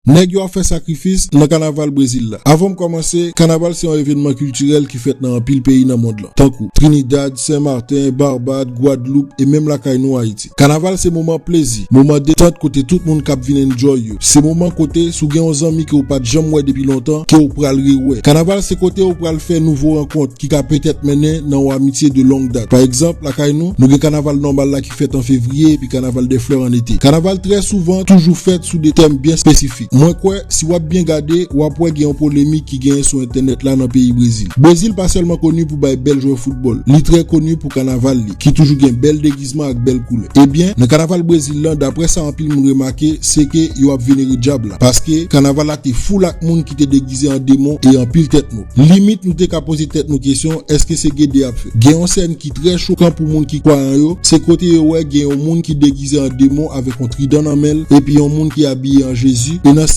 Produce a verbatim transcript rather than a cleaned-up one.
Nèg yo ap fè sakrifis nan kanaval Brezil la. Avan m kòmanse, kanaval se yon evènman kiltirèl ki fèt nan anpil peyi nan mond lan, tankou Trinidad, Sen Maten, Barbad, Gwadloup e menm lakay nou Ayiti. Kanaval se moman plezi, moman detant kote tout moun k ap vin enjoy yo. Se moman kote si w gen yon zanmi ke w pa t janm wè depi lontan, ke w pral rewè. Kanaval se kote w pral fè nouvo rankont ki ka petèt mennen nan yon amitye de long dat. Pa egzanp, lakay nou, nou gen kanaval nòmal la ki fèt an fevriye epi kanaval dè flè an ete. Kanaval trè souvan toujou fèt sou de tèm byen espesifik. Mwen kwè, si w ap byen gade, w ap wè gen yon polemik ki genyen sou entènèt la nan peyi Brezil. Brezil pa sèlman koni pou bay bèl jwè foutbòl, li trè koni pou kanaval li, ki toujou gen bèl degizman ak bèl koulè. Ebyen, nan kanaval Brezil lan, daprè sa anpil moun remake, se ke yo ap venere dyab la. Paske kanaval la te foul ak moun ki te degize an demon e anpil tèt mò. Limit nou te ka poze tèt nou kesyon, èske se gede y ap fè? Gen yon sèn ki trè chokan pou moun ki kwayan yo, se kote yo wè gen yon moun ki degize an demon avèk yon tridan nan men l, epi yon moun ki abiye an Jezi, e nan